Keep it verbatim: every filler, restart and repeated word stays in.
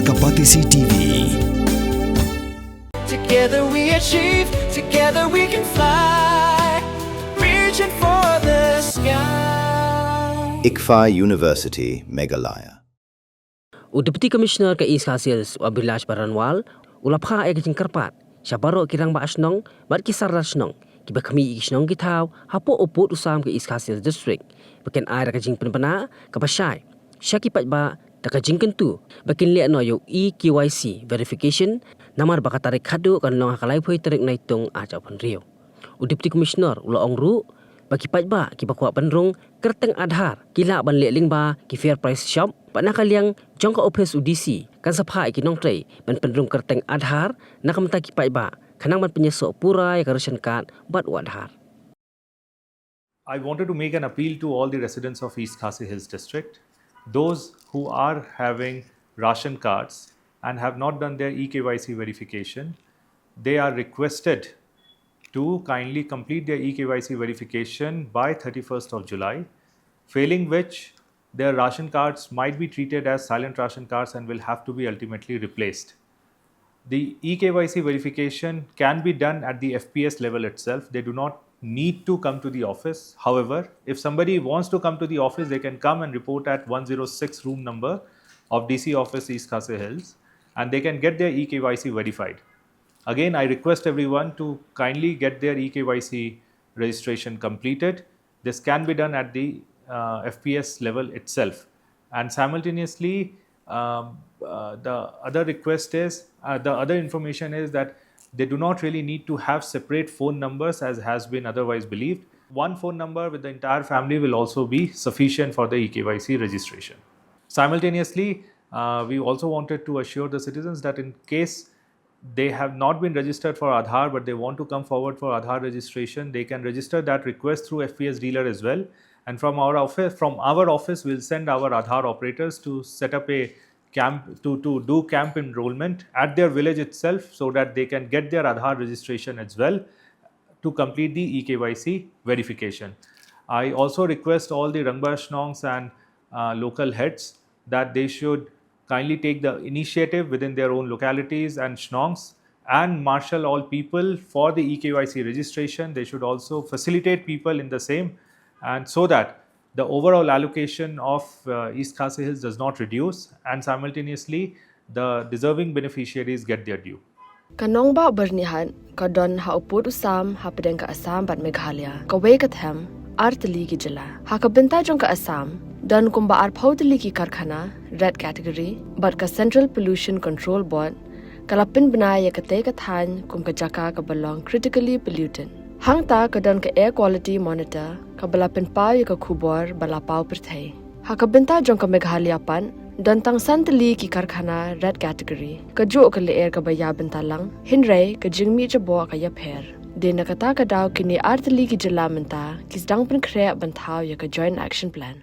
Ka Batesi T V. Together we achieve, together we can fly. Reaching for the sky. ICFAI University, Meghalaya. U Deputy Commissioner ka East Khasi Hills, u Abhilash Baranwal, u la phah ïa ka jingkyrpad sha baroh ki rangbah shnong bad ki sordar shnong kiba khmih ïa ki shnong ki thaw hapoh u pud u sam ka East Khasi Hills District, ba kin ai da ka jingpynbna kaba shai sha ki paidbah da ka jingkyntu ba kin leh noh ïa u e-KYC verification, namar ba ka tarik khadduh kan long ha ka laiphew tarik Naitung arhajar arphew hynriew. U Deputy Commissioner u la ong ruh ba ki paidbah kiba kwah pynrung kyrteng Aadhaar ki lah ban leh lyngba ki Fair Price Shop bad na ka liang jong ka ophis u DC kan sa phah ïa ki nongtrei ban pynrung kyrteng Aadhaar na ka bynta ki paidbah, khnang ban pynïasoh pura ïa ka ration card bad u Aadhaar. I wanted to make an appeal to all the residents of East Khasi Hills District. Those who are having ration cards and have not done their e-KYC verification, they are requested to kindly complete their e-KYC verification by thirty-first of July, failing which their ration cards might be treated as silent ration cards and will have to be ultimately replaced. The e-KYC verification can be done at the F P S level itself. They do not need to come to the office. However, if somebody wants to come to the office, they can come and report at one zero six room number of D C office, East Khasi Hills, and they can get their e-KYC verified. Again, I request everyone to kindly get their e-KYC registration completed. This can be done at the uh, F P S level itself. And simultaneously, um, uh, the other request is uh, the other information is that they do not really need to have separate phone numbers as has been otherwise believed. One phone number with the entire family will also be sufficient for the e-KYC registration. Simultaneously, uh, we also wanted to assure the citizens that in case they have not been registered for Aadhaar but they want to come forward for Aadhaar registration, they can register that request through F P S dealer as well. And from our office, from our office, we'll send our Aadhaar operators to set up a camp to, to do camp enrollment at their village itself so that they can get their Aadhaar registration as well to complete the e-KYC verification. I also request all the Rangbah Shnongs and uh, local heads that they should kindly take the initiative within their own localities and shnongs and marshal all people for the e-KYC registration. They should also facilitate people in the same, and so that the overall allocation of uh, East Khasi Hills does not reduce, and simultaneously the deserving beneficiaries get their due. Ka nongbah Byrnihat ka don ha u pud u sam hapdeng ka Assam bad Meghalaya, kawei ka them, ar tylli ki jylla. Ha ka bynta jong ka Assam, don kumba arphew tylli ki karkhana red category bad ka Central Pollution Control Board ka la pynbna ïa katei ka thaiñ kum ka jaka kaba long critically polluted. Hangta ka don ka Air Quality Monitor kaba la pynpaw ïa ka khubor ba la paw pyrthei. Ha ka bynta jong ka Meghalaya pat, don tang san tylli ki karkhana red category. Kajuh ka lyer kaba ïa bynta lang, hynrei ka jingmih jaboh ka ïapher. Dei na kata ka daw kine ar tylli ki jylla mynta ki sdang pynkhreh ban thaw ïa ka Joint Action Plan.